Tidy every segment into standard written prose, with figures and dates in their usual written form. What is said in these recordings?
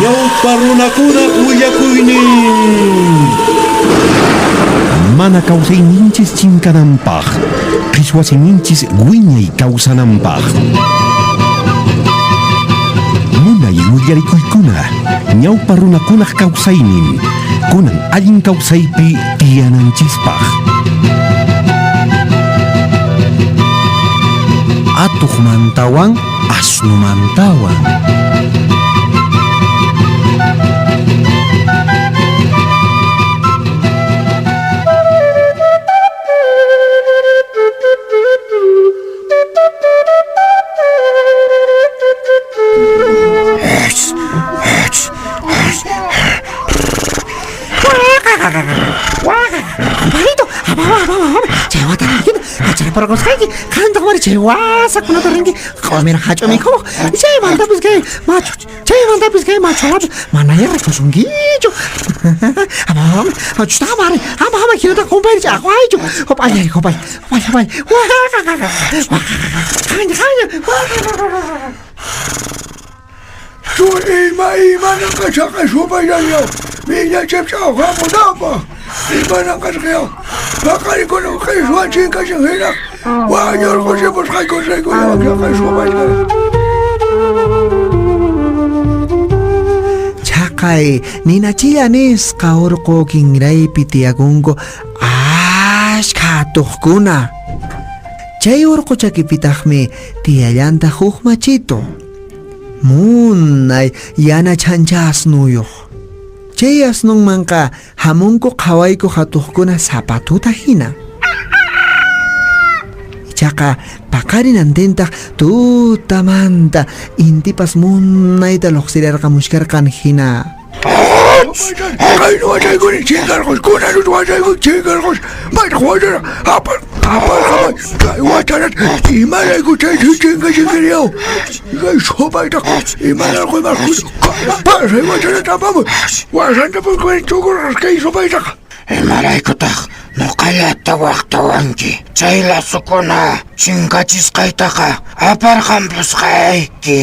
Ñawpa runakunaq willakuynin. Mana kawsayninchis chinkananpaq, qhichwa siminchis wiñay kawsananpaq. Munay willarikuykuna, ñawpa runakunaq kawsaynin, kunan allin kawsaypi tiyananchispaq. Atuqmantawan asnumantawan. Compadrito, chay wata kacharparqusqayki qantaq mari chay wasakunata rinki q'umir hach'u mikhuq chaymantapis kay machu chaymantapis kay machuwapas mana rikusunkichu chutamari ama ama hinata compadre ch'aqwaychu hup'allay hup'ay hup'ay hup'ay Ima imananqa chaqay supayllaña millachip ch'awqamunanpaq imananqa chaqay paqarikuna q'iswa chinkachin hina wañurquchipusqayku chaqay supayllaña. Chaqay ninachilla nisqa urqu kinraypi tiyakunku achka atuqkuna. Chay urqu chakipitaqmi tiyallantaq huk machitu. Munay yana chancha asnuyuq. Chay asnunmanqa hamunku qhawaykuq atuqkuna sapatuta hina. Ichaqa paqarinantintaq tutamanta intipas munayta lluqsirarqamuchkarqan hina. Kayna wachaykuni chinkarqus kunan wachayku chinkarqus maytaq wachara apar apar apar kay wacharat imarayku chay chinkachinkiyaw kay supaytaq imarayku imarayku pasay wacharat apamuy wasanta purkuni tukurqas kay supaytaq. Imaraykutaq nuqallata waqtawanki chay lasukuna chinkachisqaytaqa aparqampusqayki.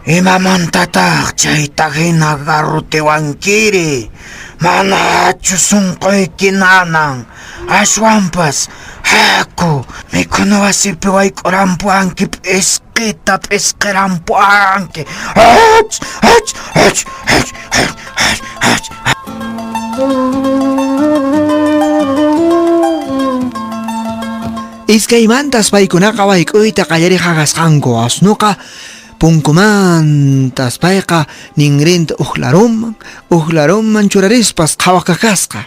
Imamantataq chayta hina garrutiwankiri? Manachu sunquyki nanan? Ashwanpas haku mikhuna wasipi wayk'urampuwanki p'isqita p'isqirampuwanki. Ach, ach, ach, ach, ach, ach, ach. Iskaymantas paykunaqa wayk'uyta qallariq kasqanku asnuqa punkumantas payqa ninrinta uqlarunman uqlarunman churarispas qhawaq kasqa.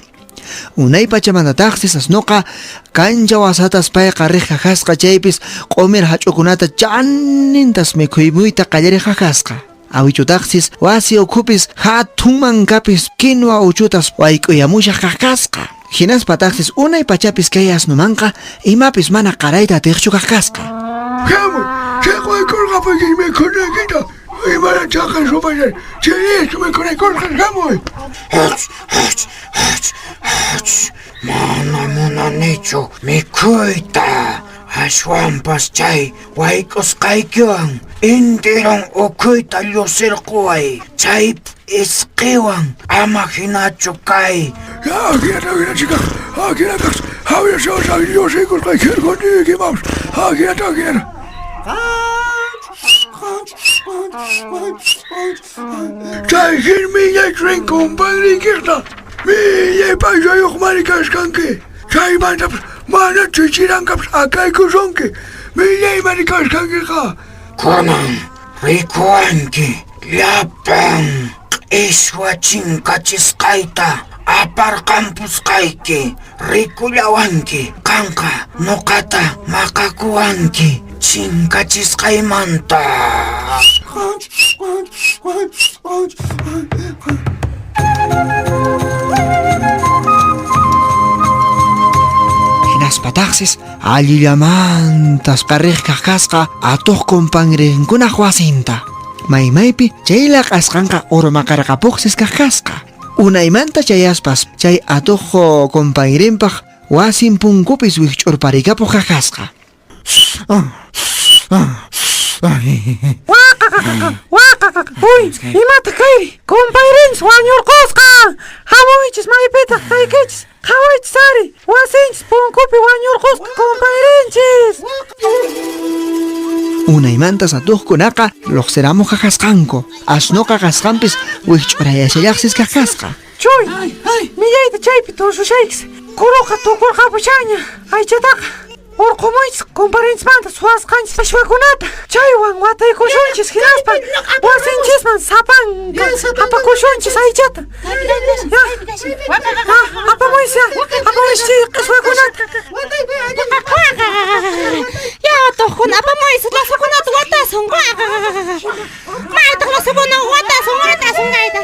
Unay pachamantataqsis asnuqa kancha wasatas payqa riq kasqa chaypis q'umir hach'ukunata chanintas mikhuymuyta qallariq kasqa. Awichutaqsis wasi ukhupis hatun mankapis quinua uchutas wayk'uyamushaq kasqa. Hinaspataqsis unay pachapis kay asnumanqa imapis mana qarayta atiqchu kasqa. Hamuy, chaqwaykurqapayki mikhunaykita imana chaqay supaylla chaychu mikhunaykurqas hamuy. Ach, ach, ach, ach. Mana munanichu mikhuyta. Ashwanpas chay wayk'usqaykiwan intiron ukhuyta llusirquway. Chay p'isqiwan ama hinachu kay. Ajinata ajinata ajinata hawiyasqa llusiykusqay kirkuniykimapas ajinata ajinata. Chay hin millay rin compadriykiqta millay paychayuqmari kashkanki chaymantapas mana chichirankapas akaykusunki millaymari kashkankiqa. Kunan rikuwanki llapan q'iswa chinkachisqayta aparqampusqayki rikullawanki qanqa nuqata maqakuwanki chinkachisqaymanta. Hinaspataqsis allillamantas qarriq kasqa atuq kumpanrinkunaq wasinta. Maymaypi chay laq'asqanqa urmaqarqapuqsis kasqa. Unaymanta chayaspas chay atuq kumpanrinpaq wasin punkupis wikch'urparikapuq kasqa. Waqaqaqa! Uy, imataq kayri? Kumpayrinchis wañurqusqa! Hamuychis, maypitaq kaykichis? Qhawaychis ari, wasinchis punkupi wañurqusqa kumpayrinchis! Unaymantas atuqkunaqa lluqsiramuq qaqasqanku. Asnuqa qasqanpis wikch'urayashallaqsis kaqasqa. Chuy, millayta chaypi tusushaykis. Kuruqa tukurqapushanña. Aychataqa urqumuychis kumparinchismanta suwasqanchis qhishwakunata. Chaywan wataykushunchis hinaspa wasinchisman sapanka apakushunchis aychata. Ya, apamuychis, apamuychis chay qhishwakunata. Ya, atuqkuna apamuychis lasakunata watasun. Maytaq lasakuna watasun, watasun kayta.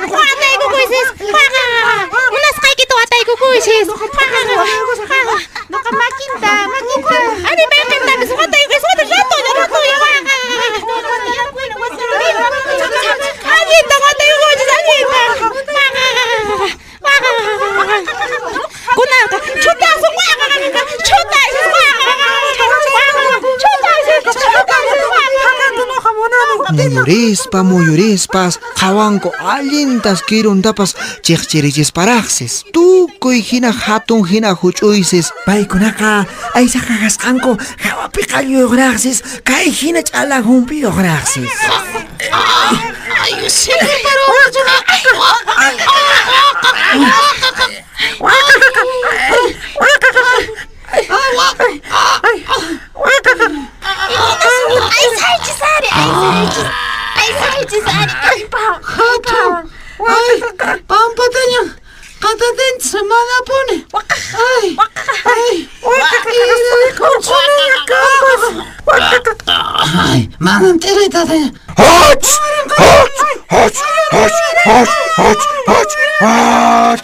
Wataykukuysis. Munasqaykita wataykukuysis. Noqa makinta, makinta. Ani mayqintapis wataykukuysis. Wata ratolla, ratolla. Allinta wataykukuysis, allinta. Kunanqa chutasun. Chutaysis. Chutaysis. Chutaysis. Hakanta noqa munani. Muyurispa, muyurispas, qhawanku allintas kiruntapas chiqchirichisparaqsis. Tukuy hina hatun hina huch'uysis. Paykunaqa aysaqa kasqanku hawapi qalluyuqraqsis, kay hina ch'ala humpiyuqraqsis. Aysaychis ari, aysaychis. Aysaychis ari, kallpawan. Ay, pampataña qatatinchis manapuni. Ay, ay, Ay, manan t'irayta tataña. Hach! Hach! Hach! Hach! Hach! Hach! Hach! Hach!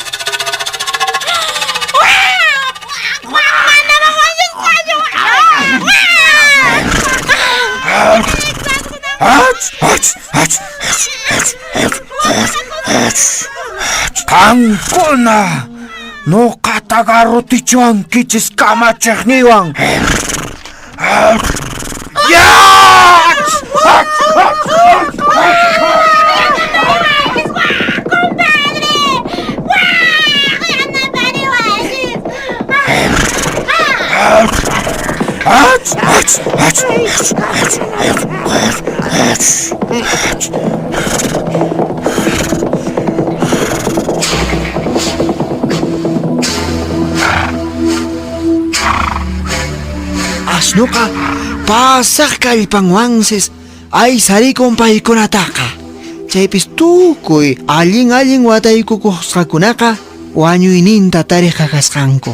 Hach! Hach! Hach! Hach! Hach! Hach! Hach! Qankuna nuqata garrutichiwankichis kamachiqniywan. Ya! Hach! Hach! Hach! Hach! Hach! Hach! Hach! Hach! Hach! Asnuqa pasaq kallpanwansis aysarikun paykunataqa. Chaypis tukuy allin allin wataykukusqakunaqa wañuyninta tariqa kasqanku.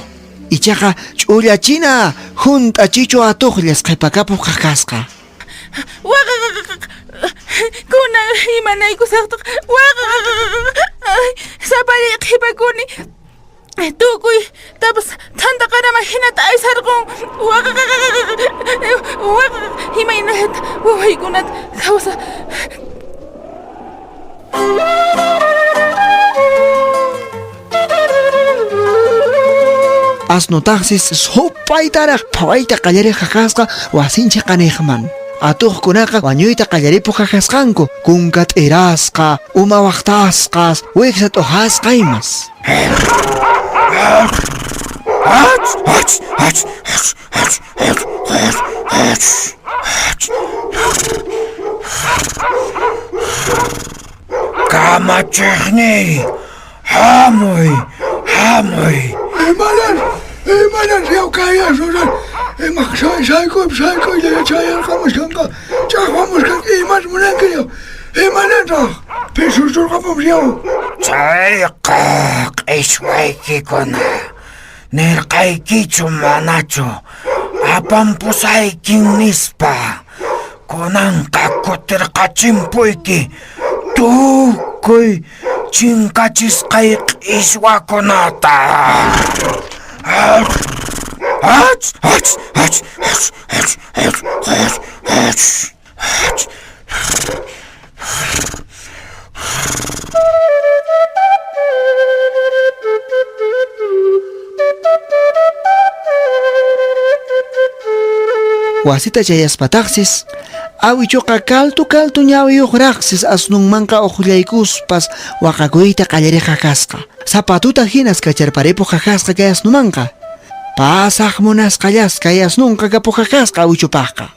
Ichaqa ch'ullachina hunt'a chichu atuqllas qhipakapuq kasqa. Kunan imanaykusaqtaq. Sapallay qhipakuni. Tukuy tapas thanta qaraman hinata aysarqun. Imaynata wawaykunata kawsa. Asnutaqsis supaytaraq phawayta qallariq kasqa wasinchik qaniqman. Atuqkunaqa wañuyta qallaripuq kasqanku kunka t'irasqa, uma waqtasqas, wiksa t'uhasqa imas. Hach! Hach! Hach! Hach! Hach! Hach! Hach! Hach! Kamachiqniy, hamuy, hamuy. Imanan, imanan yawkayasunan, ima saykuyp saykuylla chayarqamuskanqa, chaqwamuskanqa imas munanki yaw, imanantaq pisusurqapamus yaw. Chayqa q'ishwaykikuna, nirqaykichu manachu, apampusaykin nispa, kunanqa kutirqachimpuyki tukuy chinkachisqay q'ishwakunata. Hach! Hach! Hach! Hach! Hach! Hach! Hach! Hach! Hach! Wasita chayaspataqsis awichuqa kaltu kaltu ñawiyuqraqsis asnunmanqa uqllaykuspas waqakuyta qallariqa kasqa. Sapatuta hinas kacharparipuq kasqa kay asnumanqa. Pasaq munasqallas kay asnunqa kapuqa kasqa awichupaqqa.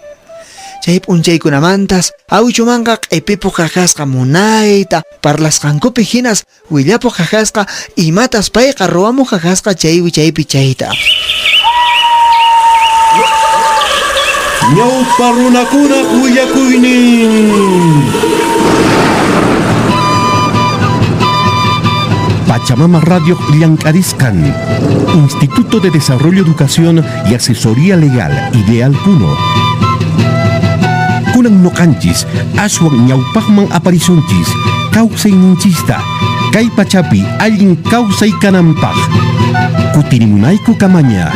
Chay p'unchaykunamantas awichumanqa q'ipipuq kasqa munayta parlasqankupi hinas willapuq kasqa imatas payqa ruwamuq kasqa chay wichaypi chayta. Ñawpa runakunaq willakuynin. Pachamama Radio Llank'arisqan, Instituto de Desarrollo, Educación y Asesoría Legal, Ideal Puno. Kunan noqanchis, aswan ñawpaqman aparisunchis, kawsayninchista, kay pachapi allin kawsay kananpaq. Kutirimunayku kamaña.